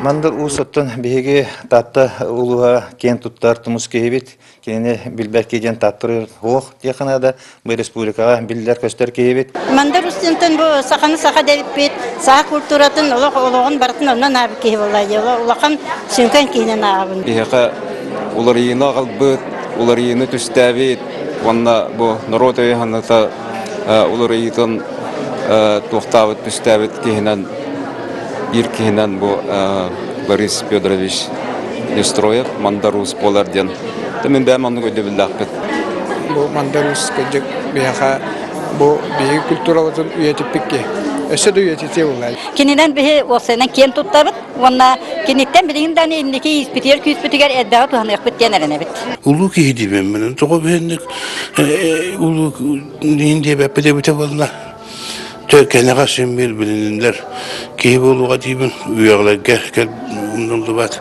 Мандыр Уус оттон биһиги Таатта улууһа киэн туттар тумус киһибит. Кинини билбэт киһи диэн Тааттар суох диэххэ наада. Бу республикаҕа биллэр-көстөр киһибит. Мандар Устинтан бу саханы саха дэбиппит, саха культуратын олох олоҕун барытын оннун аабыт киһи буолла. Улахан сүҥкэн киһинэн ааҕабын. Биһиэхэ уларыйыыны аҕалбыт, уларыйыыны түстээбит уонна бу норуот өйө-санаата уларыйыытын туохтаабыт, түстээбит киһинэн биир киһинэн бу Борис Федорович Нестроев Мандар Уус буолар диэн. Мин бэйэм оннук өйдөбүллээхпит. Бу Мандар Уус кырдьык биһиэхэ бу биһиги культурабытын үйэтиппит киһи. Өссө да үйэтитиэ буоллаа. Кининэн биһи уопсайынан киэн туттабыт уонна киниттэн билигин даҕаны инники ииспитигэр күүспүтүгэр элбэҕи туһаныахпыт диэн эрэнэбит. Улуу киһи диибин тоҕо биһинник улуу диэбэппит эбитэ буолла. Чэ, кэнэҕэ син биир билиниллэр киһи буолуоҕа диибин, үөҕлэргэ умнуллубат.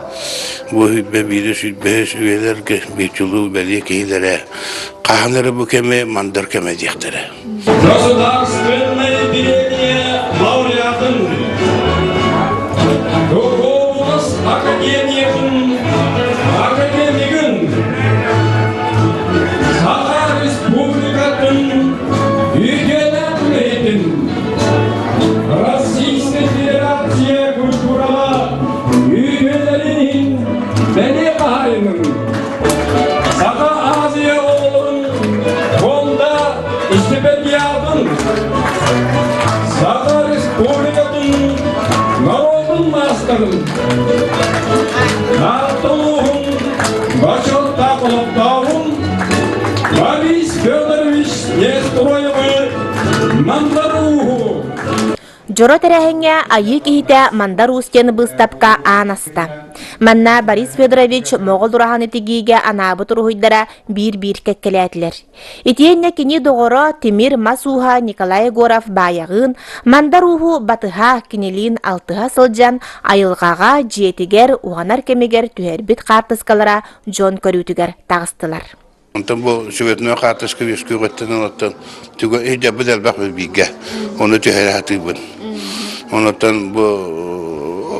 Бу сүүрбэ биирис, сүүрбэһис үйэлэргэ биир чулуу бэлиэ киһилэрэ хаһан эрэ бу кэми мандар кэмэ диэхтэрэ. Государственное премия лауреатын Духовность Академиятын академигын Саха Республикатын үтүөлээх үлэһитин Российскай Федерация культураҕа үтүөлэрин иһин бэлиэ хаһаайынын Саха Азия оҕолорун фонда стипендиатын Саха Республикатын норуотун маастарын Таатта улууһун бочуоттаах олохтооҕун Борис Федорович Нестроевы Мандар Ууһу Дьоро тэрээһиҥҥэ Айыы киһитэ Мандар Уус диэн быыстапка аан аста. Манна Борис Федорович Моҕол ураһаны тигиигэ анаабыт уруһуйдара биир-биир кэккэлээтилэр. Итиэннэ кини доҕоро тимир мас ууһа Николай Егоров Баайаҕыын Мандар Ууһу батыһа кинилиин алтыһа сылдьан айылҕаҕа, дьиэтигэр, уһанар кэмигэр түһэрбит хаартыскалара дьон көрүүтүгэр таҕыстылар. Онтон бу сүгэтинэн хаартыска үөскүөҕүттэн олортон түгэ иһдьэбит элбэх бииргэ. Ону түһэрэ сатыыбын. Онтон бу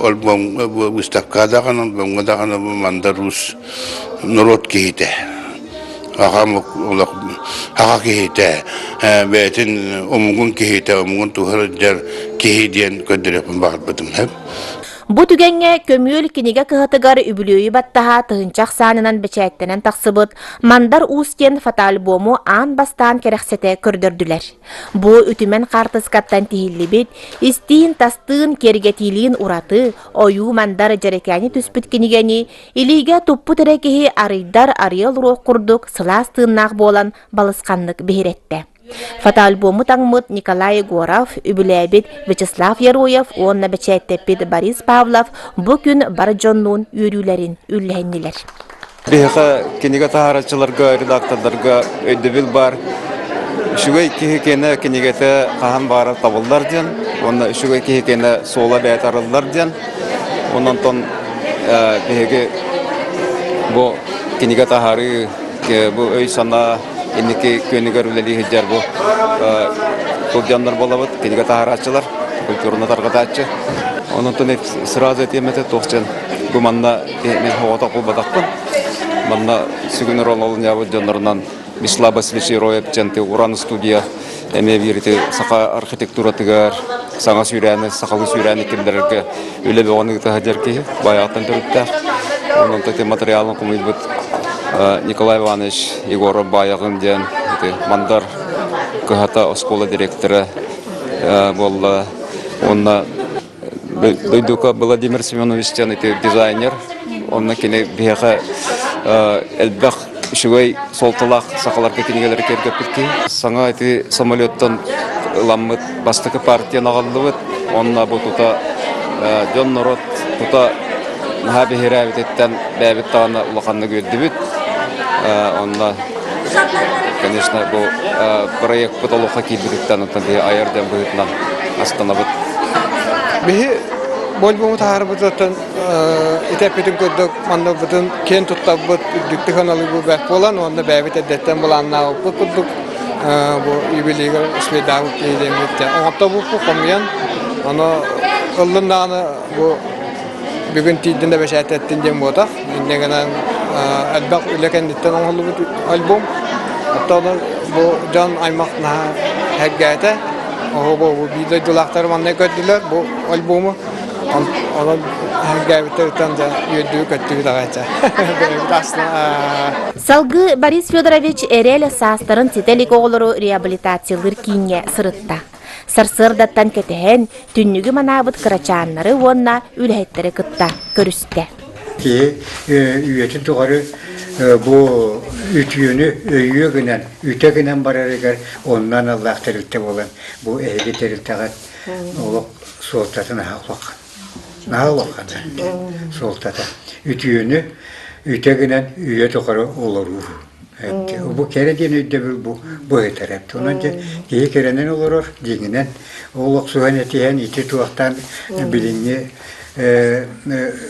альбом бу выставка даҕаны, альбомҥа даҕаны бу Мандар Уус норуот киһитэ. Аҕам олох аҕа киһитэ, бэйэтин омугун киһитэ, омугун туһар дьар киһи диэн көрдөрүөхпүн баҕарбытым. Бу түгэҥҥэ Көмүөл кинигэ кыһатыгар үбүлүөйү баттаһа тыһыынча ахсаанынан бэчээттэнэн тахсыбыт Мандар Уус диэн фотоальбому аан бастаан кэрэхсэтэ көрдөрдүлэр. Бу үтүмэн хаартыскаттан тиһиллибит, истиин-тастыын, киэргэтиилиин ураты, ойуу-мандар дьэрэкээни түспүт кинигэни илиигэ туппут эрэ киһи арыйдар арыйа олоруох курдук сылаас тыыннаах буолан балысханнык биһирэттэ. Фотоальбому таҥмыт Николай Егоров, үбүлээбит Вячеслав Яроев уонна бэчээттэппит Борис Павлов бу күн бар дьоннуун үөрүүлэрин үллэһиннилэр. Биһиэхэ кинигэ таһаараччыларга, редактордарга өйдөбүл баар. Үчүгэй киһи киэнэ кинигэтэ хаһан баҕарар табыллар диэн, уонна үчүгэй киһи киэнэ суола бэйэтэ арыллар диэн. Онон биһиги бу кинигэ таһаарыы, бу өй-санаа инники күөнүгэр үлэлии сылдьар бу сылдьаннар буолабыт, кинигэ таһаарааччылар, культураны тарҕатааччы. Онон сразу этиэм этэ туох диэн бу манна мин оҕотох буолбатахпын. Манна сүгүн оруолланньаабыт дьоннорунан Вячеслав Васильевич Ероев диэн Уран студия эмиэ биир ити саха архитектуратыгар саҥа сүүрээни, сахалыы сүүрээни киллэрэргэ үлэ бөҕөнү ыыта сылдьар киһи, байаҕыттан төрүттээх. Онон ити материалын хомуйбут Николай Иванович Егоров Баайаҕын диэн ити Мандар кыһата оскуола директора буолла. Уонна дойдука Владимир Семенович диэн ити дизайнер. Онно кини биһиэхэ элбэх үчүгэй суолталаах сахаларга кинигэлэри киэргэппит киһи. Саҥа ити самолеттан ыламмыт бастакы партияны аҕаллыбыт. Онно бу тута дьон норуот тута наһаа биһирээбититтэн бэйэбит даҕаны улаханнык үөрдүбүт. Онно конечно бу проекпыт олоххо киирбититтэн оттон биһи айар дьон быһыытынан астынабыт. Биһи больбому таһаарбытыттан ити эппитин курдук манныбытын киэн туттарбыт үрдүктүк аналыыбы бэрт буолан уонна бэйэбит эрдэттэн былааннаабыппыт курдук. Бу юбилейга успейдаабыт киһи диэммит оҥотто бу хомуйан ону ыллын даҕаны бу бүгүн тиийдин да бэчээтэттин диэн буотах. Инньэ гынан элбэх үлэ кэнниттэн оҥоһуллубут альбом. Оттон бу дьон аймах наһаа сэргээтэ. Оһо бу биир дойдулаахтар манна көрдүлэр бу альбому. Онон сэргээбиттэриттэн дьэ үөрдүү көттүбүт аҕай этэ. Бэйэбит астына Салгыы Борис Федорович эрэл саастарын ситэ илик оҕолору реабилитациялыыр кииҥҥэ сырытта. Сарсыардаттан кэтэһэн, түннүгү манаабыт кырачааннары уонна үлэһиттэри кытта көрүстэ. Киһи үйэтин тухары бу үтүөнү өйүө гынан, үтэ гынан барарыгар онно аналлаах тэрилтэ буолан, бу эһиги тэрилтэҕит олох суолтатын аһа улахан. Наһаа улахан суолтата. Үтүөнү үтэ гынан үйэ тухары олоруу. Бу кэрэ диэн өйдөбүл бу бу ыытар эбит. Онон дьэ киһи кэрэнэн олорор, дьиҥинэн ол охсуһан этиһэн ити туохтаан билиҥҥи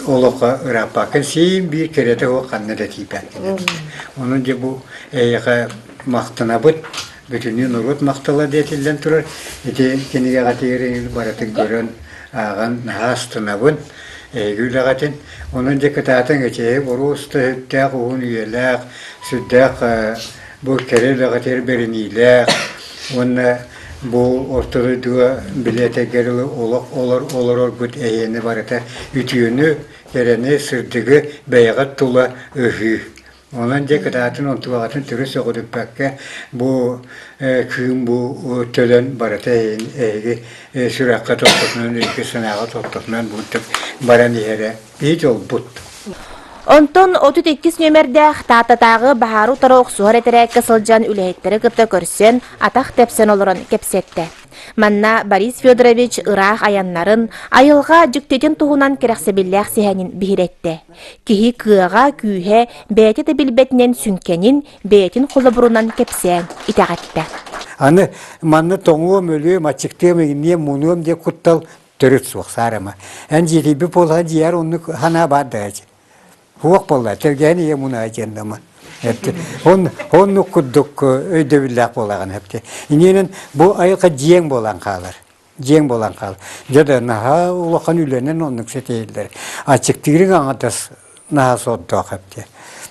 олоххо ырааппаккын син биир кэрэтэ суох ханна да тиийбэккин. Онон дьэ бу эйиэхэ махтанабыт бүтүннүү норуот махтала диэтиллэн турар. Ити кинигэҕитигэр барытын көрөн, ааҕан наһаа астынабын. Эһиги үлэҕитин. Онон дьэ кытаатыҥ эчэйи боруоста сүрдээх уһун үйэлээх, сүрдээх бу кэрэ үлэҕитигэр бэриниилээх уонна бу орто дойдуга били этэргэр олох олор олороргут эһиэнэ барыта үтүөнү, кэрэни, сырдыгы бэйэҕит тула ыһыы. Онон дьэ кытаатын онтугаҕытын төрүт сөҕүрүппэккэ бу кыым бу төлөн барыта эһиги сүрэххэ тохтотунан өйгө санааҕа тохтотунан бу баран иһэрэ биһи дьолбут. Онтон 32 нүөмэрдээх Тааттатааҕы баһаары утары охсуһар этэрээккэ сылдьан үлэһиттэри кытта көрсөн, атах тэпсэн олорон кэпсэттэ. Манна Борис Федорович ыраах айаннарын, айылҕа дьиктитин туһунан кэрэхсэбиллээх сэһэнин биһирэттэ. Киһи кыаҕа, күүһэ бэйэтэ да билбэтинэн сүҥкэнин бэйэтин холобурунан кэпсээн итэҕэттэ. Аны манна тоҥуом, өлүөм, аччыктыам, иҥниэм, мунуом диэн куттал төрүт суох саарама. Эн дьиэтийбит буоллаҕа дьиэҕэр оннук санаа баар да Суох буолла, тэлгэһэн ийэ мунаа диэн дама. Он оннук курдук өйдөбүллээх буолаҕын эпти. Иннинэн бу айылҕа дьиэҥ буолан хаалар. Дьиэҥ буолан хаалар. Дьэ да наһаа улахан үлэнэн оннук ситиһиллэр. Аччыктыырыҥ аҥардас наһаа сордоох эпти.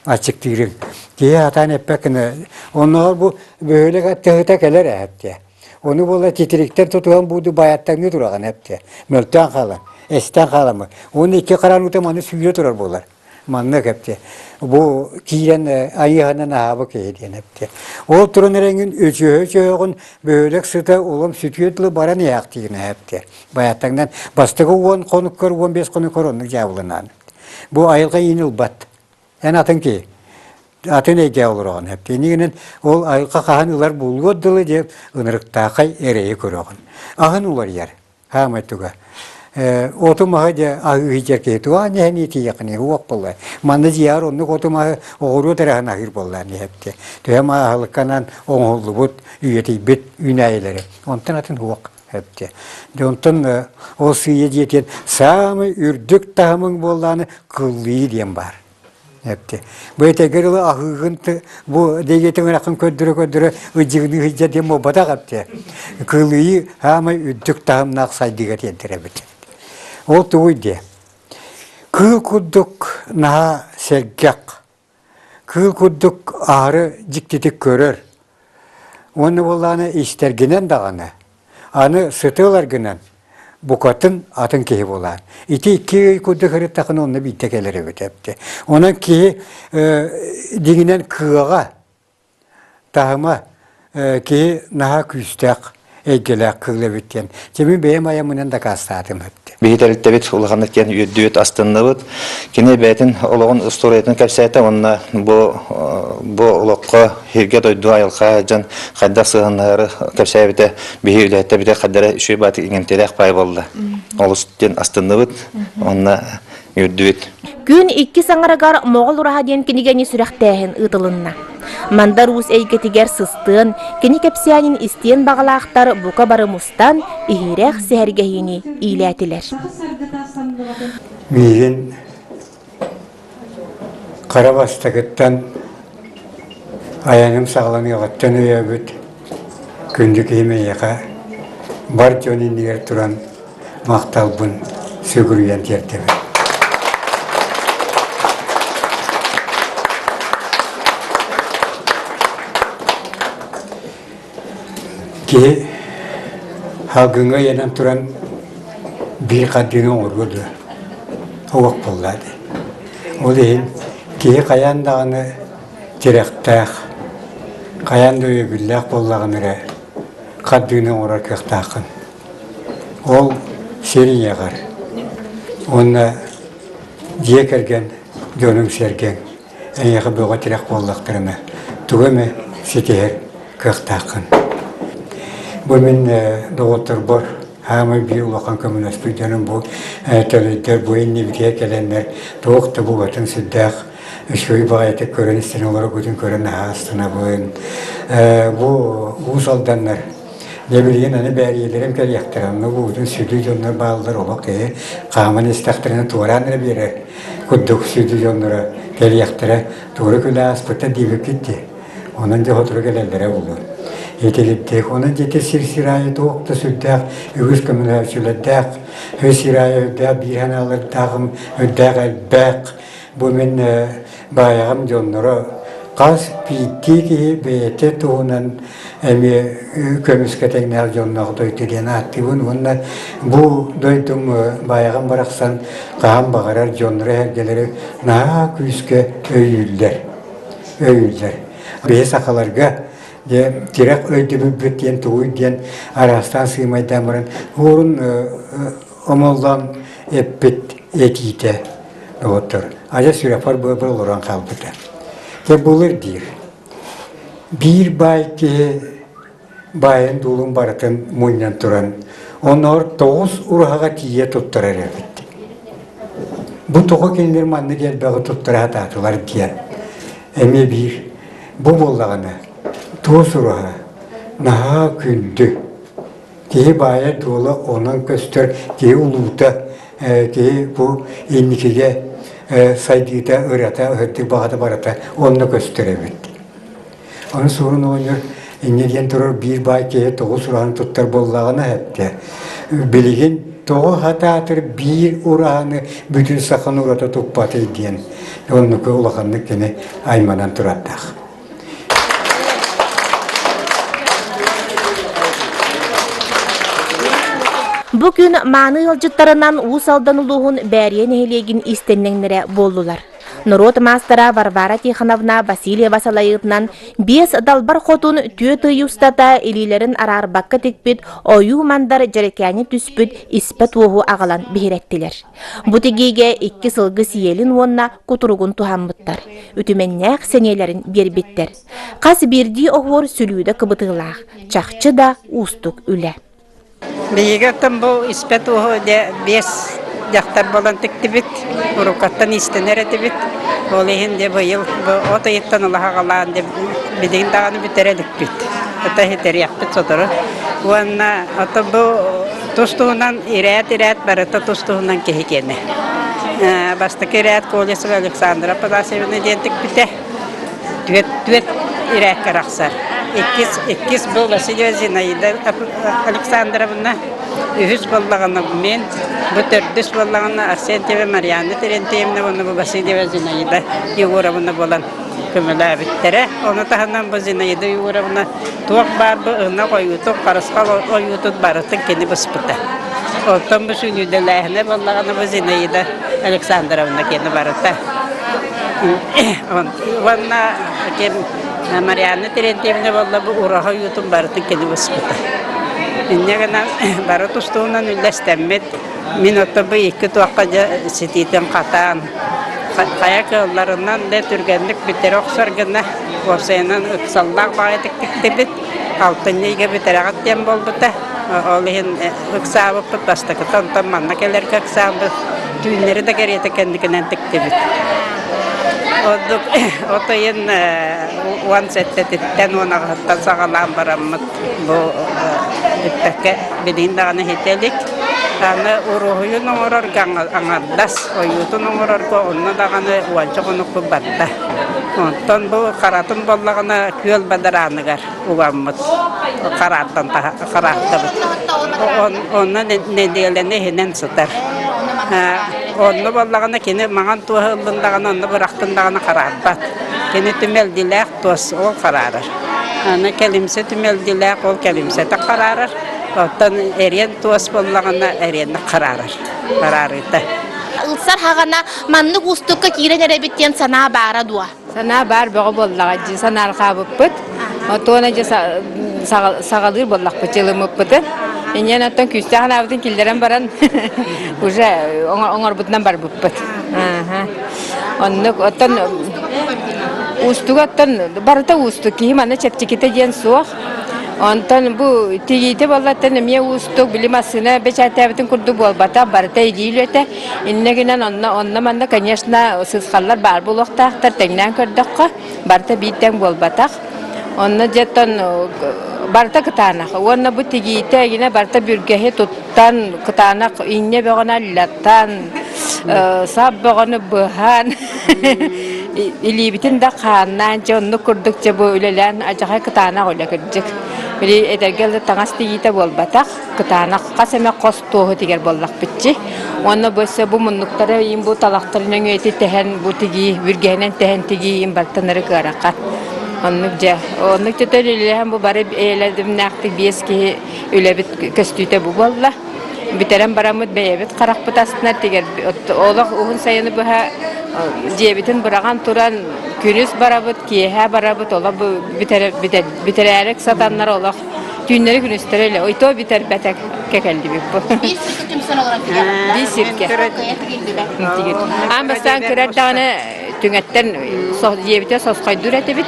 Аччыктыырыҥ. Киһи сатаан эппэккинэ, оннооҕор бу бөһүөлэк аттыһыта кэлэр эпти. Ону буола титириктэн тутуһан бууду байаттаҥыы тураҕын эптэ. Мөлтөөн хаалан, эстэн хааламмыт. Уонна икки хараан ута маны сүүрэ турар буолар. Маннык эптэ. Бу киирэн айыһанан аһаабы киһи диэн эптэ. Ол туран эрэҥин өчөһө-өчөһөҕүн бөһүөлэк сыта улам сүтүө дылы баран иһээхтиигин эптэ. Баяттаҥнан бастакы 10 хонуккар 15 хонуккар оннук дьаабыланаан. Бу айылҕа иин ылбат. Эн атын киһи. Атын эйгэ олороҕун. Эптиэнигинэн ол айылҕа хаһан ылар булуор дылы диэн ынырыктаахай эрэйи көрөҕүн. Аһын уларыйар. Хаамай туга. Оту маһы дьэ аһыы иһэр киһи туга нэһэн итийэхини уох буолла. Манна дьиэҕэр оннук оту маһы оҕуруот эрэһин аһыыр буоллаан иһэпти. Төһө маһылыкканан оҥоһуллубут, үйэтийбит үүнээйилэри. Онтон атын уох эптэ. Дьэ онтон ол сыыйа дьиэтин саамай үрдүк таһымыҥ буоллааны кыллыы диэн баар. Эптэ. Бу этэгэр ыла аһыыгын бу дэгиэтин ырахын көрдөрө-көрдөрө ыдьыгыныы сылдьар диэн буолбатах эптэ. Кылыйыы саамай үрдүк таһымнаах сайдыыга тиэрдэр эбит. Ол тугуй диэ? Кыыл курдук наһаа сэргэх, кыыл курдук аһары дьиктитик көрөр. Уонна буоллаҕына истэргинэн даҕаны, аны сыты ыларгынан букатын атын киһи буолаан. Ити икки ый курдук ырыттахына онно биирдэ кэлэр эбит эбит. Онон киһи дьиҥинэн кыаҕа таһыма киһи наһаа күүстээх эйгэлээх кыыл эбит диэн. Дьэ мин бэйэм айаммынан дакаастаатым эбит. Биһи тэрилтэбит улаханнык диэн үөрдүбүт, астынныбыт. Кини бэйэтин олоҕун устуоруйатын кэпсээтэ уонна бу бу олоххо сиргэ дойду айылҕа дьон хайдах сыһыаннаһары кэпсээбитэ биһи үлэһиттэбитэ хайдара үчүгэй баатык иҥэмтиэлээх паай буолла. Олус диэн астынныбыт уонна үөрдүбүт. Күн иккис аҥарыгар Моҕол ураһа диэн кинигэни сүрэхтээһин ыытылынна. Мандар Уус эйгэтигэр сыстыан, кини кэпсээнин истиэн баҕалаахтар бука бары мустан, иһирэх сэһэргэһиини иилээтилэр. Миигин хара бастакыттан айаным саҕаланыаҕыттан өйөөбүт. Күндү киһим эйиэхэ бар дьон иннигэр туран махталбын сүгүрүйэн тиэрдэбин. Киһи салгыҥҥа ыйанан туран биир хардыыны оҥоруо дуо? Уох буоллаа дии. Ол иһин киһи хайаан даҕаны тирэхтээх, хайаан да өйөбүллээх буоллаҕына эрэ хардыыны оҥорор кыахтааххын. Ол сир ийэҕэр уонна дьиэ кэргэн дьонуҥ-сэргэҥ эйиэхэ бөҕө тирэх буоллахтарына тугу эмэ ситиһэр кыахтааххын. Бу мин доҕотторбор хаамай биир улахан көмөлөспүт дьонум бу төлөйдөр бу иннибитигэр кэлэннэр туох да букатын сүрдээх үчүгэй баҕайытык көрөн-истэн олороргутун көрөн наһаа астынабын. Бу Уус Алданнар Дьэ билигин аны бээрийэлэрим кэлиэхтэрэ, онно буутун сүдү дьоннор бааллар, олох киһи хааман истэхтэринэ туораан эрэ биэрэр курдук сүдү дьонноро кэлиэхтэрэ, туора күлэ ааспыта диэбиккит дии. Онон дьэ сотору кэлэллэрэ буолуо. Итилиттиэх, онон дьэ сир-сир аайы туох да сүрдээх үгүс көмөлөһөөччүлэрдээх, сир аайы үрдээх биир санаалардаахым, үрдээх элбэх. Бу мин баайаҕам дьонноро хас биирдии киһи бэйэтэ туһунан эмиэ көмүскэ тэҥнээх дьонноох дойду диэн ааттыыбын уонна бу дойдум баайаҕам барахсан хаһан баҕарар дьоннору эһэргэлэри наһаа күүскэ өйүүллэр өйүүллэр биһи сахаларга дьэ тирэх өйдөбүлбүт диэн тугуй диэн араастаан сыымайдаан баран уорун омоллоон эппит этиитэ доҕоттор адьас сүрэхпэр быабар олорон хаалбыта дьэ былыр диир Биир баай киһи баайын-дуулун барытын мунньан туран, оннооҕор тоҕус ураһаҕа тиийэ туттарар эбит. Бу тоҕо кинилэр маннык элбэҕи туттара сатаатылар диэн эмиэ биир бу буоллаҕына туос ураһа наһаа күндү. Киһи баайа-дуола онон көстөр, киһи улуута, киһи бу инникигэ сайдыыта, ырата, ыһырдык баҕата барыта онно көстөр эбит. Аны суорун оҕонньор инньэ диэн турар биир баай киһи тоҕус ураһаны туттар буоллаҕына эттэ. Билигин тоҕо хатаатыр биир ураһаны бүтүн саханы урата туппатый диэн оннуку улаханнык кини айманан турардаах. Бу күн мааны ыалдьыттарынан Уус Алдан улууһун Бээрийэ нэһилиэгин иистэнньэҥнэрэ буоллулар. Норуот маастара Варвара Тихоновна Васильева салайыытынан биэс далбар хотун түөрт ый устата илиилэрин араарбакка тикпит ойуу-мандар дьэрэкээни түспүт испэ туоһу аҕалан биһирэттилэр. Бу тигиигэ икки сылгы сиэлин уонна кутуругун туһаммыттар, үтүмэннээх сэниэлэрин биэрбиттэр. Хас биирдии оһуор сүлүүдэ кыбытыылаах, чахчы да уустук үлэ. Биһиги оттон бу испэ туоһу дьэ биэс дьахтар буолан тиктибит, уруккаттан иистэнэр этибит. Ол иһин дьэ быйыл бу от ыйыттан ыла аҕалаан дьэ билигин даҕаны бүтэрэ иликпит. Ото иһитэриэхпит сотору. Уонна ото бу Тус-туһунан ирээт-ирээт барыта тус-туһунан киһи киэнэ. Бастакы ирээт Колесова Александра Афанасьевна диэн тикпитэ. Түөрт, түөрт ирээккэ арахсар. Иккис, иккис бу Васильева Зинаида Александровна, үһүс буоллаҕына мен, бу төрдүс буоллаҕына Арсентьева Марианна Терентьевна уонна бу Васильева Зинаида Егоровна буолан көмөлөөбүттэрэ. Ону таһынан бу Зинаида Егоровна туох баар бу ынах ойуутун, харысхал ойуутун барытын кини быспыта. Оттон бу сүнньүдэлээһинэ буоллаҕына бу Зинаида Александровна кини барыта. Уонна ким Марианна Терентьевна буолла бу ураһа ойуутун барытын кини быспыта. Инньэ гынан бары тустуунан үллэстэммит Мин оттон бу икки туохха дьэ ситиитин хатаан, хайа кыалларынан да түргэнник бүтэрэ охсор гына уопсайынан ыксаллаах баҕайытык тиктибит. Алтынньы ыйга бүтэрэҕит диэн буолбута. Ол иһин ыксаабыппыт бастакыта, онтон манна кэлэргэ ыксаабыт. Түүннэри да кэриэтэ кэнникинэн тиктибит. Ордук от ыйын уон сэттэтиттэн, уон аҕыһыттан саҕалаан бараммыт бу бүппэккэ билигин даҕаны иһитэ илик. Аны уруһуйун оҥорорго аҥардас, ойуутун оҥорорго онно даҕаны уонча хонукпут барда. Онтон бу харатын буоллаҕына күөл бадарааныгар угаммыт хараартан хараартабыт. Онно нэдиэлэни иһинэн сытар. Онно буоллаҕына кини маҥан туоһа ыллын даҕаны онно бырахтын даҕаны хараарбат. Кини түмэлдьилээх туос ол хараарар. Аны кэлимсэ түмэлдьилээх ол кэлимсэтэ хараарар. Оттон эриэн туос буоллаҕына эриэннэх хараарар. Хараарыыта. Ылсар хаҕана маннык уустукка киирэн эрэбит диэн санаа баара дуо? Санаа баар бөҕө буоллаҕа дии санаарҕаабыппыт. Отуона дьэ саҕалыыр буоллахпыт дьылыммыппытын. Инньэн оттон күүстээх анаабытын киллэрэн баран уже оҥорбутунан барбыппыт. Оннук оттон уустуга оттон барыта уустук киһи манна чэпчэкитэ диэн суох. Онтон бу тигиитэ буоллаттан эмиэ уустук, били массыына бэчээттээбитин курдук буолбата, барыта илии үлэтэ. Иннэ гынан онно, онно манна, конечно, сыысхаллар баар буолуохтаахтар, тэҥнээн көрдөххө, барыта биир тэҥ буолбатах. Онно дьэ барыта кытаанах. Уонна бу тигиитэ игинэ барыта бүргэһи туттан, кытаанах инньэ бөҕөнү аллаттан, сап бөҕөнү быһан, илиибитин да хааннаан, дьэ оннук курдук дьэ бу үлэлээн адьаҕай кытаанах үлэ кырдьык. Били эдэргэ дылы таҥас тигиитэ буолбатах, кытаанах хас эмэ хос туоһу тигэр буоллахпытчы. Уонна бу өссө бу муннуктары иин бу талахтары нөҥүө тэһэн бу тигии бүргэһинэн тэһэн тигии иин бартанары кыарахан. Оннук дьэ, оннук дьэ үлэлэһэн бу бары эйэлэдимнээхтик биэс киһи үлэбит көстүүтэ бу буолла. Бүтэрэн бараммыт бэйэбит харахпыт астына тигэр олох уһун сайыны быһа дьиэбитин быраҕан туран күнүс барабыт, киэһэ барабыт, олох бүтэрээрик сатаннар олох түүннэри күнүстэри эле ойто бүтэрбэтэ кэллибит бу. Биир сиргэ түмсэн олорон Биир сиргэ. Аан бастаан кырар даҕаны түҥэттэн дьиэбитэ сосхойдуур этибит.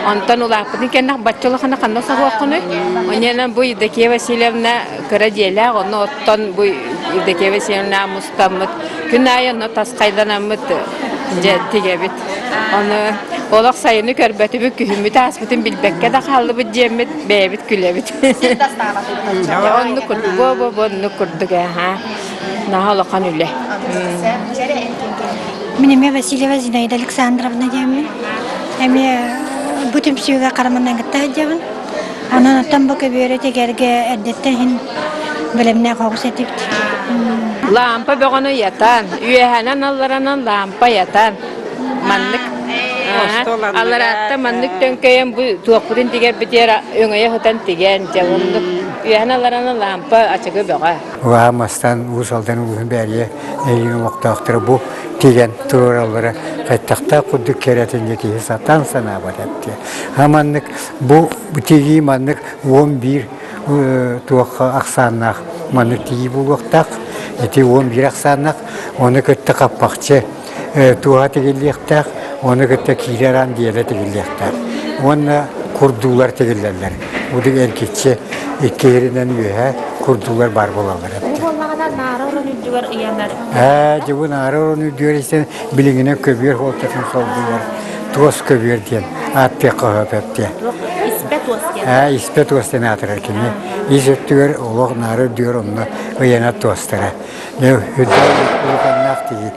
Онтон улааппытын кэннэ бачча улахана ханна соһуоххунуй? Онньонон бу Евдокия Васильевна кыра дьиэлээх, онно оттон бу Евдокия Васильевна мустаммыт күн аайы онно тасхайданаммыт дьэ тигэбит. Ону олох сайыны көрбөтүбүт, күһүммүт ааспытын билбэккэ да хааллыбыт диэммит бэйэбит күлэбит. Оннук курдук, бу бу оннук курдук аха. Наһаа улахан үлэ. Мин эмиэ Васильева Зинаида Александровна диэммин. Эмиэ бу түмсүүгэ хараманан кытта сылдьабын. Онон оттон бу көбүөрү тигэргэ эрдэттэн иһин бэлэмнээх оҕус этибит. Лампа бөҕөнү ыйатан, үөһэнэн алларанан лампа ыйатан. Маннык аллараатта маннык төҥкөйөн бу туохпутун тигэрбитигэр өҥөйө сытан тигэн, дьэ оннук үөһэн алларанан лампа ачыгы бөҕө. Улахан мастан Уус Алдан улууһун бээрийэ нэһилиэгин олохтоохторо бу тигэн туруораллара хайдахтаах курдук кэрэтин дьэ киһи сатаан санаабат эбит. А маннык бу тигии маннык 11 туох ахсааннаах маннык тигии буолуохтаах. Ити 11 ахсааннаах, ону кытта хаппахчы туоһа тигиллиэхтээх, ону кытта киирэр аан диэлэ тигиллиэхтээх. Уонна курдуулар тигиллэллэр. Удук эргиччи икки иһиринэн үөһэ курдуулар баар буолаллар эбит. Буоллаҕына наара орон үрдүгэр ыйанар. Ээ, дьэ бу наара орон үрдүгэр истэн билиҥинэн көбүөр суолтатын солбуйар туос көбүөр диэн ааттыахха сөп эбит. Испэ туос диэн. Ээ, испэ туос диэн аатырар кини. Ис өттүгэр олох наара үрдүгэр онно ыйанар туостара. Дьэ, үрдүгэр улаханнаах тиги.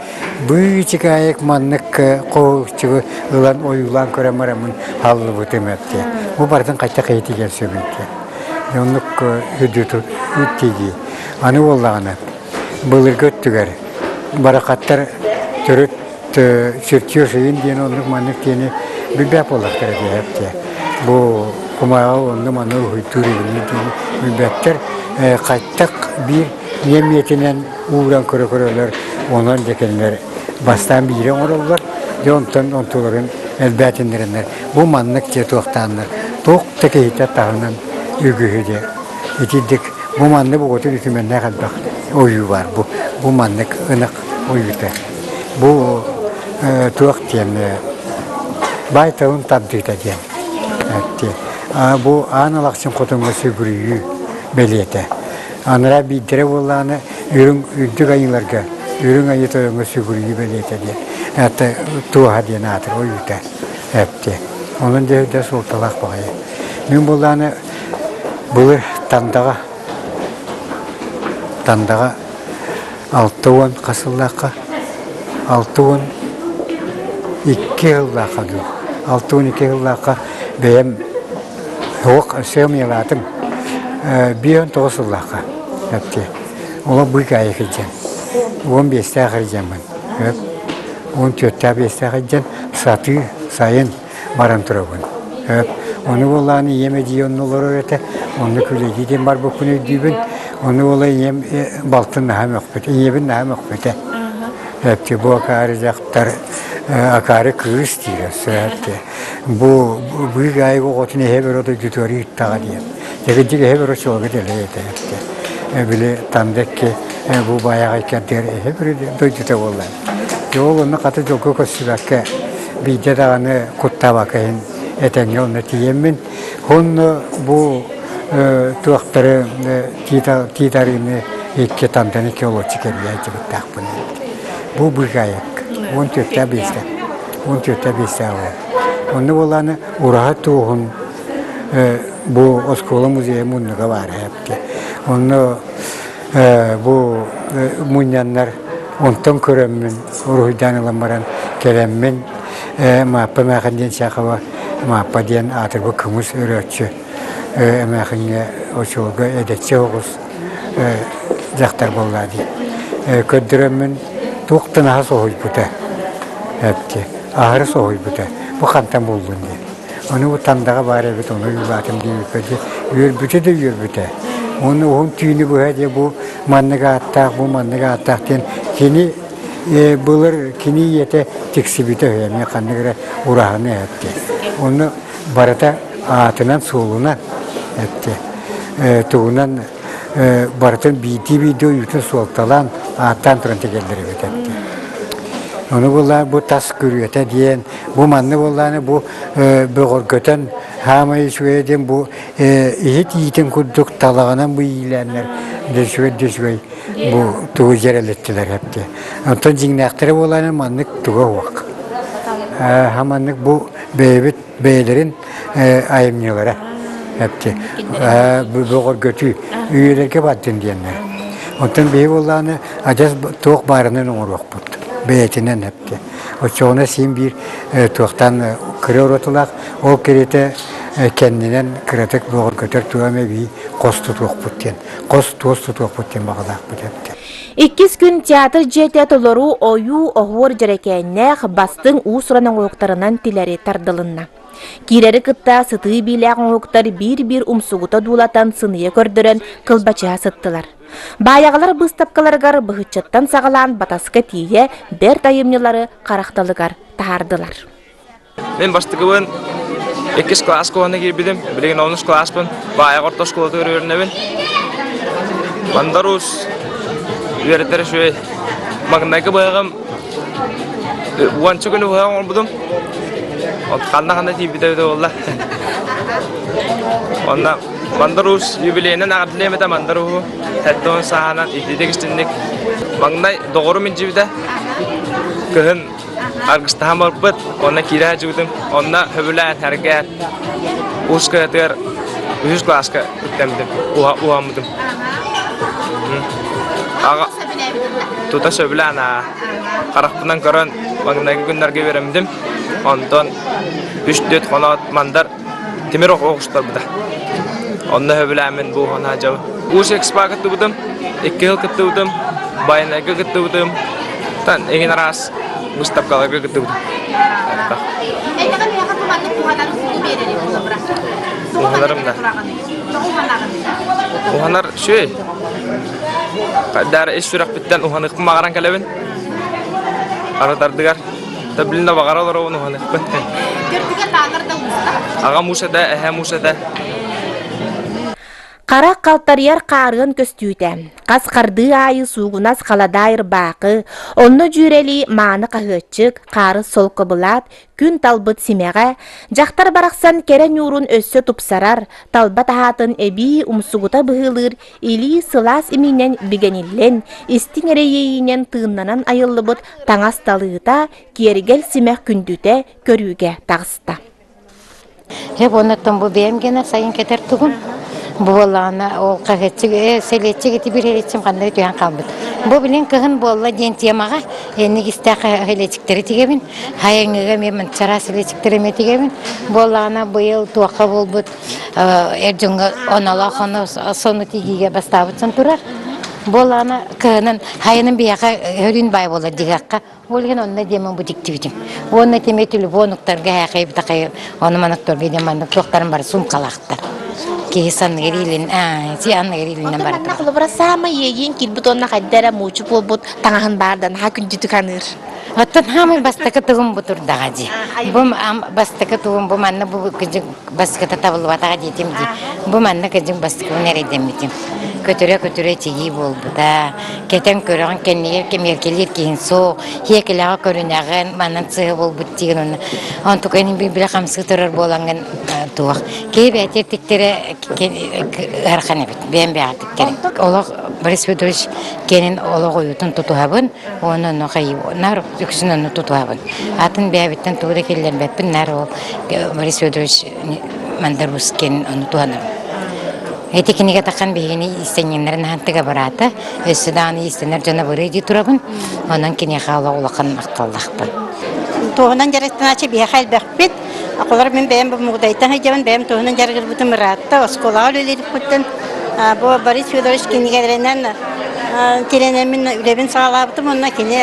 Быычыкаайык маннык хоһууччугу ылан ойуулаан көрөн бараммын аллыбытым эбит. Бу барытын хайдах иһитигэр сөбүй диэн. Оннук үрдү тигии. Аны буоллаҕына, былыргы өттүгэр барахаттар төрүт чертеж ыйын диэн оннук маннык диэни билбэт буоллахтара диэһэп Бу кумааҕы онну маны уһуйтуур илини диэн билбэттэр. Хайтах биир ньэмиэтинэн ууран көрө-көрөлөр, онон дьэ кинилэр бастаан биири оҥороллор, дьэ онтон онтуларын элбээтиннэрэннэр бу маннык дьэ туохтааннар туох да киһитэ таһынан үгүһү дьэ итирдик бу маннык оҕотун үтүмэннээх элбэх ойуу баар бу бу маннык ынах ойуута бу туох диэн баай тылын тардыыта диэн бу аан алахчын хотуҥҥа сүгүрүйүү бэлиэтэ Анараа биирдэрэ буоллаҕына үрүҥ үрдүк айыыларга үрүҥ айыы тойоҥҥо сүгүрүйүү бэлиэтэ диэн это туоһа диэн аатыр ойуута эпти. Онон дьэ дэ суолталаах баҕайы. Мин буоллаҕына былыр Тандаҕа Тандаҕа 60 хас сыллаахха 62 сыллаахха дуу 62 сыллаахха бэйэм суох сыамыйалаатым 59 сыллаахха эпти олох быыкаайа килдьэн 15-тээх эрдьэммин 14-тээх биэстээх эрдьэн сатыы сайын баран турабын. Ону буоллаҕына ийэм эдьиий онно олорор этэ. Онно күлэйдии диэн барбыппын өйдүүбүн. Ону буола ийэм балтын наһаа мөхпүт. Ийэбин наһаа мөхпүтэ. Эпти бу акаары дьахтар акаары кыыс диир өссө Бу быык аайы оҕотун эһэ бөрө дойдутугар ыыттаҕа диэн. Дэгиддик эһэ бөрө суолга дэлэй этэ эпти. Били Тандекки бу байаҕай кэрдигэр эһэ бөрө дойдута буолла. Ол онно хата дьолго көрсүбэккэ биирдэ даҕаны куттаабакка иһин этэҥҥэ онно тиийэммин онно бу туохтары тиит арыыны икки танданы икки олоччу кэрийээччибиттаахпын бу быыкаайык 14 биэстэ 14 биэстээх уол онно буоллааны ураһа туоһун бу оскуола музейа муннуга баар эбит онно бу мунньаннар онтон көрөммүн уруһуйдаан ылан баран кэлэммин Мааппа эмээхин диэн Чахова Мааппа диэн аатырбыт кымыс өрөөччү эмээхиҥҥэ очуолга эдэччи оҕус дьахтар буоллаа дии көрдөрөммүн туохтан аһа соһуйбута эпти аһары соһуйбута бу хантан буллун диэн Ону бу Тандаҕа баар эбит, ону уйулаатым диэбиппэр дьэ үөрбүтэ да үөрбүтэ. Уонна уһун түүнү быһа дьэ бу маннык ааттаах, бу маннык ааттаах диэн кини былыр кини ийэтэ тиксибитэ үһү эмиэ ханнык эрэ ураһаны эттэ. Онно барыта аатынан-суолунан эттэ. Тугунан барытын биирдии-биирдии ойуутун суолталаан ааттаан туран тигэллэр эбит эттэ. Ону буоллаҕа бу тас күрүөтэ диэн Бу манна буоллаҕына бу бөҕөргөтөн хаамай үчүгэйэ диэн бу иһит иитин курдук талаҕынан бу иилээннэр үчүгэй да үчүгэй бу тугу дьэрэлэттилэр эпти. Онтон дьиҥнээхтэрэ буоллаҕына маннык туга уох. Хаманнык бу бэйэбит бэйэлэрин айымньылара эпти. Бөҕөргөтүү үйэлэргэ бардын диэннэр. Онтон биһи буоллаҕына адьас туох баарынан оҥоруохпут бэйэтинэн эпти. Оччоҕуна син биир туохтан кыра уратылаах, ол кэриэтэ кэннинэн кыратык бөҕөргөтөр туом эбии хос тутуохпут диэн, хос туос тутуохпут диэн баҕалаахпыт эбит. Иккис күн театр дьиэтэ толору ойуу оһуор дьэрэкээннээх бастыҥ уус-уран оҥоһуктарынан тилэри тардылынна. Киирэри кытта сытыы биилээх оҥоһуктар биир-биир умсугута дуулатан сыныйа көрдөрөн кылбачыһа сыттылар. Баайаҕалар быыстапкаларыгар быһыччаттан саҕалаан батаска тиийэ бэрт айымньылары харахталыгар таһаардылар. Мин бастакыбын иккис кылаас куһаны киирбитим. Билигин онус кылааспын. Баайаҕа орто оскуолатыгар үөрэнэбин. Мандарус үөрэтэр үчүгэй. Маҥнайгы быһаҕым уонча күнү быһа оҥорбутум. Ханна-ханна тиийбитэ эбитэ буолла. Онно Мандар Уус юбилейынан эҕэрдэлиэм этэ Мандар Ууһу 70 сааһынан итиитик истинник маҥнай доҕорум илдьибитэ кыһын аргыстаһан барбыт онно киирэ сылдьыбытым онно сөбүлээн сэргээн уус кыһатыгар үһүс кылааска үктэммитим уһаммытым аҕа тута сөбүлээн аа харахпынан көрөн маҥнайгы күннэргэ үөрэммитим онтон үс-түөрт хоноот Мандар тимир оҕустарбыта. Онно сөбүлээммин бу уһана дьабы. Уус экспа кыттыбытым, икки сыл кыттыбытым, байанайга кыттыбытым, тан эҥин араас выставкаларга кыттыбытым. Уһанарым да. Уһанар үчүгэй. Хайдаар ис сүрэхпиттэн уһаныхпын баҕаран кэлэбин. Арытардыгар Да блин, баҕара олоробун уһаныхпын. Төрдүгэр баалар да ууста. Аҕам уус этэ, эһээм уус этэ. Хара халтарыйар хаарыан көстүүтэ, хас хардыы аайы суугунас халадаай ырбаахы, онно дьүөрэлии мааны хаһыаччык, хаарыс солко былаат, күн талбыт симэҕэ, дьахтар барахсан кэрэ ньуурун өссө тупсарар, талба таһаатын эбии умсугута быһыылыыр илии сылаас имиинэн бигэниллэн, истиҥ эрэ иэйиинэн тыыннанан айыллыбыт таҥас талыыта, киэргэл симэх күндүтэ көрүүгэ таҕыста. Дьэ, уоннаттан бу бэйэм гына сайын кэтэр тугум. Бу буоллаҕына ол хаһыатчык сэлиэччик ити биир сэлиэччим ханна түһэн хаалбыт. Бу билин кыһын буолла диэн темаҕа энник истээх сэлиэччиктэри тигэбин. Хайыҥыга эмиэ чараас сэлиэччиктэри эмиэ тигэбин. Буоллаҕына быйыл туохха буолбут эр дьоҥҥо онолоох ону сону тигиигэ бастаабыт сон турар. Буоллаҕына кыһынын хайынын биһиэхэ хөрүүн баай буолар диэххэ Ол иһин онно диэмэн бу дьиктибитим. Уонна тимэ телефон уктарга һээхэй битахай ону маннык торга диэн маннык туохтарын бары суумкалаахтар. Киһи санныгар иилин, си анныгар иилинэн Онтон бара манна турар. холобура саамай иэйиин киирбит уонна хайда эрэ муучу буолбут таҥаһын баардан наһаа күндүтүк аныыр. Оттон хаамай бастакы тугум бу турдаҕа дии. Бу бастакы тугум бу манна бу кыдьык бастакыта табыллыбатаҕа диэтим дии. Бу манна кыдьык бастакыбын эрэйдэммитим. Көтүрэ-көтүрэ тигии буолбута. Кэтэн көрөҕүн кэннигэр кэмиэркэлиир киһин суох, хиэкилэҕэ көрүнэҕин, манан сыһа буолбут диигин уонна онтукайын билэ хамсыы турар буолаҥҥын туох. Киһи бэйэтэ тиктэрэ ыарахан эбит, бэйэм бэйэҕэ тиктэрэ. Олох Борис Федорович кэнин олох уйутун тутуһабын, уонна ону наар үксүн ону тутуһабын. Атын бэйэбиттэн тугу да киллэрбэппин, наар ол Борис Федорович Мандарус кэнин ону туһанабын. Ити кинигэ тахан биһигини иистэнньэҥнэрин аһан тыга бараата. Өссө даҕаны иистэнэр дьоно бырыы дии турабын. Онон киниэхэ олох улахан махталлаахпын. Туоһунан дьарыктанааччы биһиэхэ элбэхпит. Оҕолор мин бэйэм бу Мугудайтан сылдьабын, бэйэм туоһунан дьарыгырбытым ыраатта, оскуолаҕа үлэлиирбиттэн бу Борис Федорович кинигэлэринэн тирэнэммин үлэбин саҕалаабытым уонна кини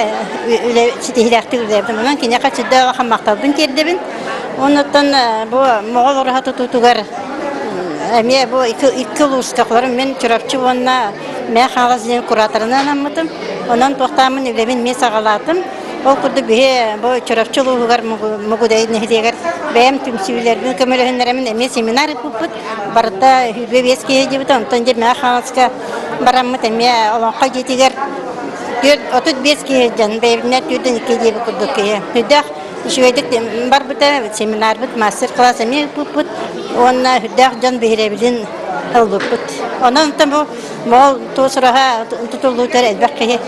үлэ ситиһиилээхтик үлэлээбитим. Онон киниэхэ сүрдээх улахан махталбын тиэрдэбин. Оннуттан бу Моҕол ураһа тутуутугар эмиэ бу икки улууска холорум мин Чурапчы уонна Мээ Хаҥалас диэн кураторынан анаммытым. Онон туохтааммын үлэбин эмиэ саҕалаатым. Ол курдук биһи бу Чурапчы улууһугар Мугудай нэһилиэгэр бэйэм түмсүүлэрбин көмөлөһүннэрэммин эмиэ семинар ыыппыппыт. Барыта 25 киһи дьибит. Онтон дьэ Мээ Хаҥаласка бараммыт эмиэ Олоҥхо дьиэтигэр 35 киһи дьон бэйэбинэн түүрдэн икки диэбит курдук киһи. Үрдээх Үчүгэйдик барбыта, семинарбыт, мастер-класс эмиэ ыыппыппыт уонна үрдээх дьон биһирэбилин ылбыппыт. Онон бу моҕол туос ураһа тутуллуутар элбэх киһи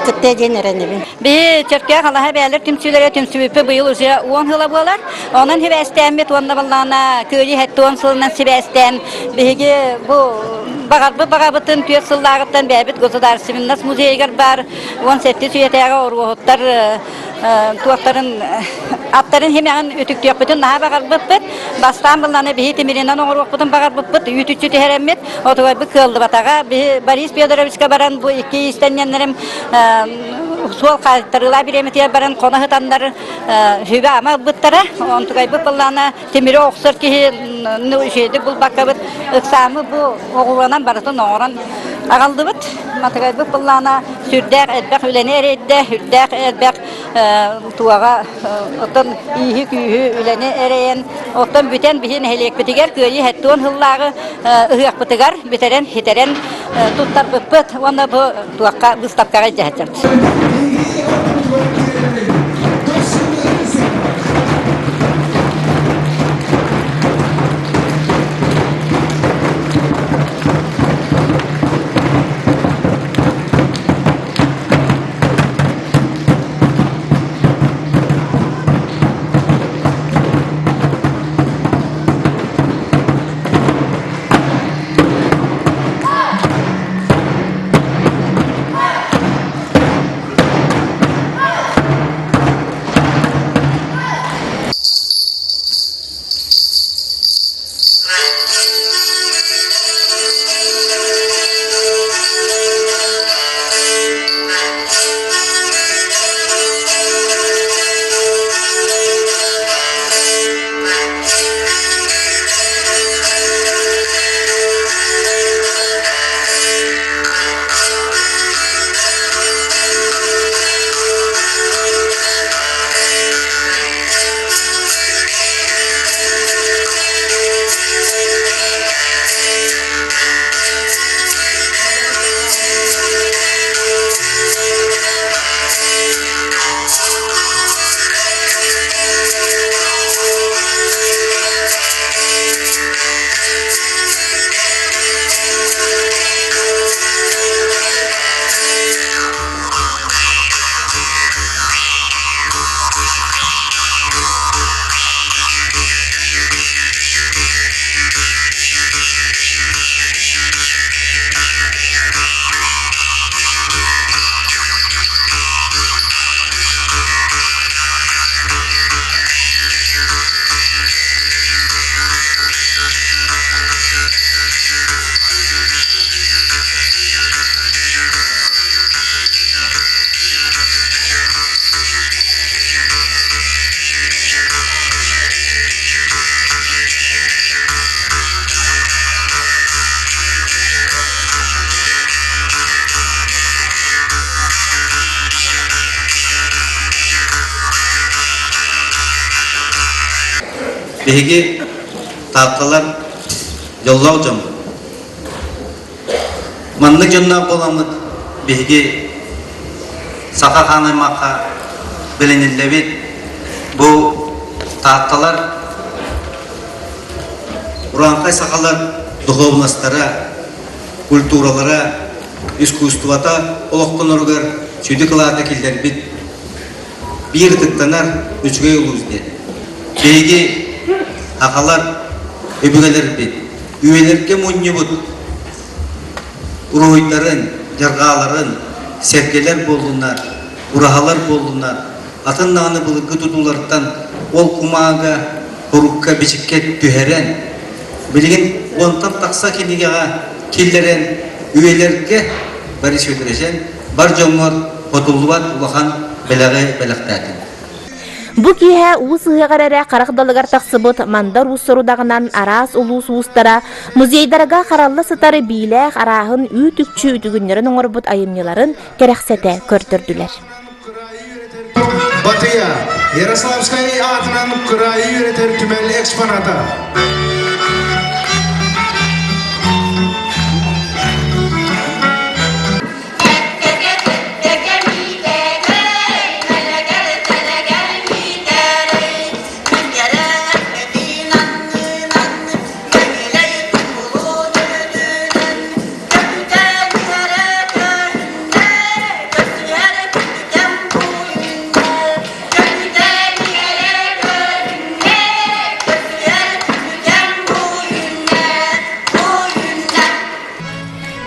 кытта диэн эрэнэбин. Биһи Чөркөөх алаһа бээлэр түмсүүлэрэ түмсүбүппүт быйыл уже 10 сыла буолар. Онон сибээстээммит уонна баллаана Күөлү 70 сылынан сибээстээн биһиги бу баҕарбыт баҕабытын түөрт сыллааҕыттан бэйэбит государственность музейыгар баар 17 үйэтээҕи оруоһуттар туохтарын аттарын химэҕин үтүктүөхпүтүн наһаа баҕарбыппыт. Бастаан былланы биһи тимиринэн оҥоруохпутун баҕарбыппыт, үүтүччү түһэрэммит, отугайбыт кыаллыбатаҕа. Биһи Борис Федоровичка баран бу икки иистэнньэннэрим суол хаайтарыылаах бириэмэтигэр баран хоно сытаннар сүбэ-ама ылбыттара. Онтугайбыт быллаана тимири охсор киһи үчүгэйдик булбаккабыт ыксаамы бу оҕуруонан барытын оҥорон аҕаллыбыт. Матыгайбыт быллаана сүрдээх элбэх үлэни эрэйдэ, сүрдээх элбэх туоҕа оттон ииһи-күүһү үлэни эрэйэн, оттон бүтэн биһи нэһилиэкпитигэр Кыайыы 70 сыллааҕы ыһыахпытыгар бүтэрэн, хитэрэн туттарбыппыт уонна бу туохха выставкаҕа илдьэ сылдьабыт. Биһиги таатталар дьоллоох дьоммут. Маннык дьонноох буоламмыт биһиги саха хаан аймахха билиниллэбит. Бу таатталар урааҥхай сахалар духуобунастара, культуралара, искусствота олохтоноругар сүдү кылааты киллэрбит биир ытыктанар үчүгэй улуус диэн. Биһиги сахалар өбүгэлэрбит үйэлэргэ мунньубут уруһуйдарын, дьарҕааларын, сэргэлэр буоллуннар, ураһалар буоллуннар, атын даҕаны былыргы тутуулартан ол кумаага курукка бичиккэ түһэрэн, билигин уонтан тахса кинигэҕэ киллэрэн үйэлэргэ Борис Федорович бар дьоҥҥор хотуллубат улахан бэлэҕи бэлэхтээтин. Бу киэһэ уус ыһыаҕар эрэ харах далыгар тахсыбыт Мандар Уус сорудаҕынан араас улуус уустара музейдарга харалла сытар биилээх арааһын үүт-үкчү үтүгүннэрэн оҥорбут айымньыларын кэрэхсэтэ көрдөрдүлэр. Батыйа, Ярославскай аатынан кыраайы үөрэтэр түмэл экспоната.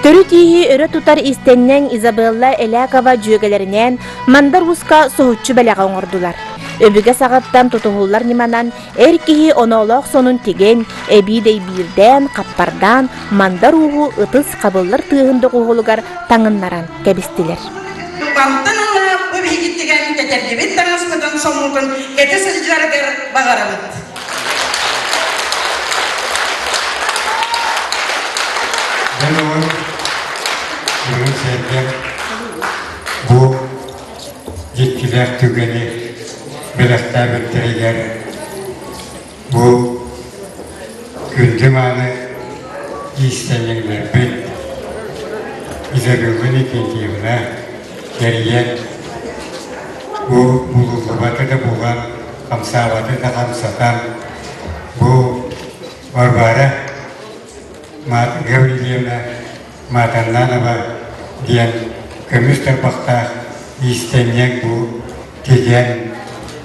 Төрүт ииһи өрө тутар истэнньэҥ Изабелла Элякова дьүөгэлэринээн Мандар Ууска соһуччу бэлэҕи оҥордулар. Өбүгэ саҕаттан тутуһуллар ньыманан эр киһи оноолоох сонун тигэн, эбии дэйбиирдээн, хаппардаан Мандар Ууһу ытыс хабыллар тыаһын доҕуһуолугар таҥыннаран кэбистилэр. Мантан ыла бу биһиги тигэн кэтэрдибит таҥаспытын соммутун кэтэ сылдьарыгар баҕарабыт. Мен ол бүгүн сэргэм бу дьиктилээх түгэни бэлэхтээбиттэригэр бу күндү мааны иистэнньэҥнэрбит Изабелла Никитьевна кэрийэн бу булуллубаты да булан, хамсаабаты да хамсатан бу Варвара Гаврильевна Матаннанова диэн көмүс тарбахтаах иистэнньэҥ бу тигэн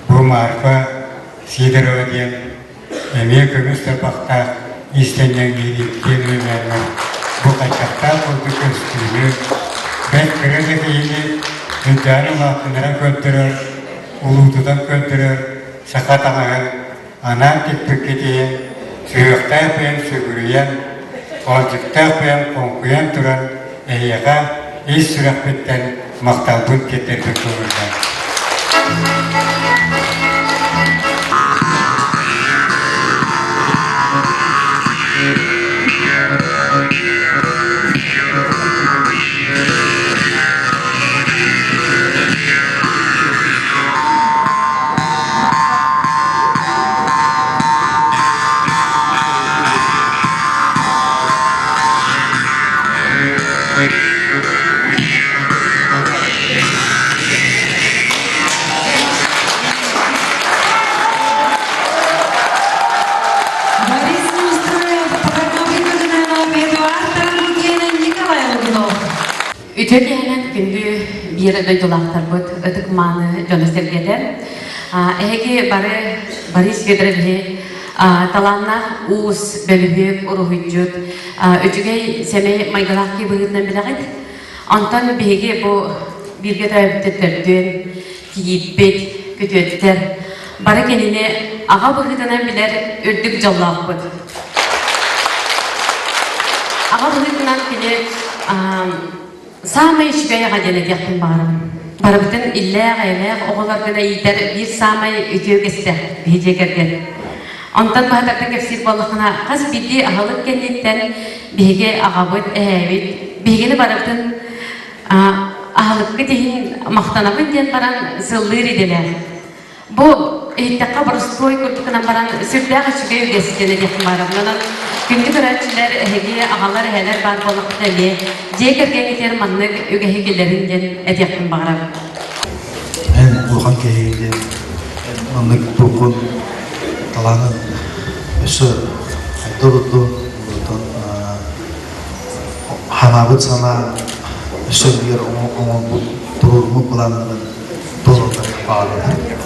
бу Марфа Сидорова диэн эмиэ көмүс тарбахтаах иистэнньэҥниин иккиэн үлэлээннэр бу хайдахтаах курдук көстүүнү бэрт кыра да киһини Ньурдаан улаатыннаран көрдөрөр, улуутутан көрдөрөр саха таҥаһын анаан тикпиккит иһин сүһүөхтээх бэйэм сүгүрүйэн, хоолдьуктаах бэйэм хоҥкуйан туран эһиэхэ ис сүрэхпиттэн махталбын тиэрдэрбин көҥүллээн. Борис Неустроев, Прокопий Кузьминов, Эдуард Тарабукин, Николай Лугинов. Үтүө киһинэн күндү биир дойдулаахтарбыт ытык-мааны дьоно-сэргэтэ. Эһиги бары Борис Федоровиһи талааннаах уус, бөлүһүөк, уруһуйдьут, үчүгэй сэмэй майгылаах киһи быһыытынан билэҕит. Онтон биһиги бу бииргэ төрөөбүттэр төрдүөн, кийииппит, күтүөттэр бары кинини аҕа быһыытынан билэр үрдүк дьоллоохпут. Аҕа быһыытынан кини саамай үчүгэй аҕа диэн этиэхпин баҕарабын. Барыбытын иллээх-эйэлээх оҕолор гына иитэр биир саамай үтүө үгэстэ биһи дьиэ кэргэн. Онтон баһатардан кэпсиир буоллаххына, хас биирдии аһылык кэнниттэн биһиги аҕабыт, эһээбит биһигини барыбытын аһылыккыт иһин махтанабын диэн баран сыллыыр идэлээх. Бу иһиттэххэ боростуой курдук гынан баран сүрдээх үчүгэй үгэс диэн этиэхпин баарабын. Онон күндү көрөөччүлэр, эһиги аҕалар, эһэлэр баар буоллаххытына эмиэ дьиэ кэргэҥҥитигэр маннык үгэһи киллэрин диэн этиэхпин баҕарабын. Эн улахан киһи диэн маннык туоххун талаанын өссө хайда олордун, онтон ханаабыт санаа өссө биир оҥорбут туруоруммут былааннарын туолалларыгар баҕарабын.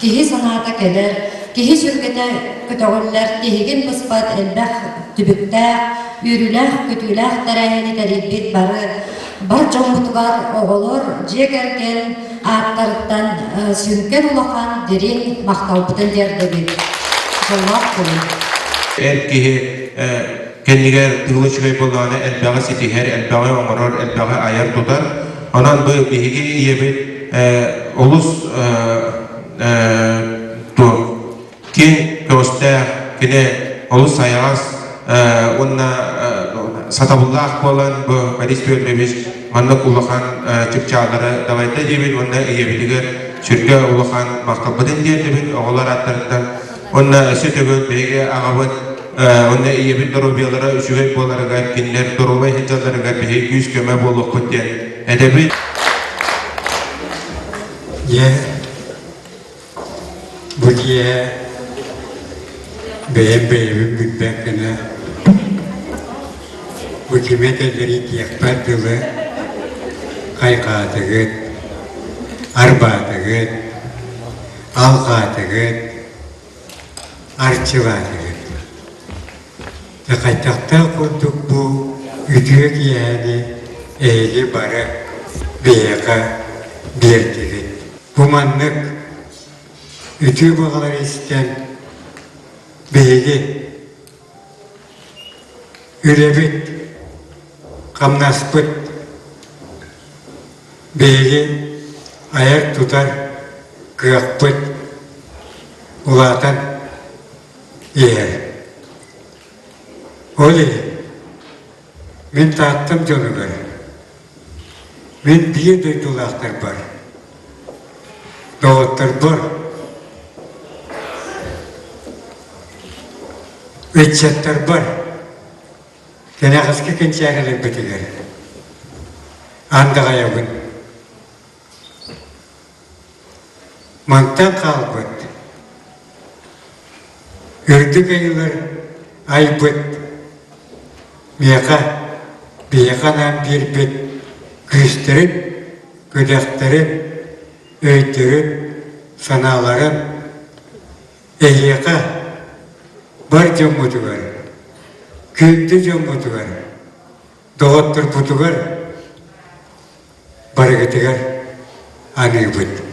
Киһи санаата кэлэр, киһи сүргэтэ көтөҕүллэр, тиһигин быспат элбэх түбүктээх, үөрүүлээх-көтүүлээх тэрээһини тэрийбит бары бар дьоммутугар оҕолор дьиэ кэргэн ааттарыттан сүҥкэн улахан дириҥ махталбытын тиэрдэбит. Дьоллоох буолун. Эр киһи кэннигэр тыыл үчүгэй буоллаҕына элбэҕи ситиһэр, элбэҕи оҥорор, элбэҕи айар-тутар. Онон бу биһиги ийэбит олус киэҥ көҕүстээх, кини олус сайаҕас уонна сатабыллаах буолан бу Борис Федорович маннык улахан чыпчааллары далайда диэбит уонна ийэбитигэр сүргэ улахан махталбытын тиэрдэбит оҕолор ааттарыттан уонна өссө төгүл биһиги аҕабыт уонна ийэбит доруобуйалара үчүгэй буоларыгар кинилэр доруобай сылдьалларыгар биһиги күүс-көмө буолуохпут диэн этэбит. Дьэ, бу киэһэ бэйэм бэйэбин билбэт гына бу кими этэллэрий диэхпэр дылы хайҕаатыгыт, арбаатыгыт, алҕаатыгыт, арчылаатыгыт. Хайдахтаах курдук бу үтүө киэһэни эһиги бары биһиэхэ биэрдигит. Бу маннык үтүө баҕалары истэн биһиги үлэбит, хамнаспыт биһиги айар-тутар кыахпыт улаатан иһэр. Ол иһин мин Тааттам дьонугар, мин биир дойдулаахтарбар, доҕотторбор, ыччаттарбар кэнэҕэски кэнчээрилэрбитигэр андаҕайабын. Мантан хаалбыт үрдүк айылар айбыт миэхэ биһиэхэ анаан биэрбит күүстэрин, күдэхтэрин, өйдөрүн, санааларын эһиэхэ бар дьоммутугар, күндү дьоммутугар, доҕотторбутугар барыгытыгар аныыбыт.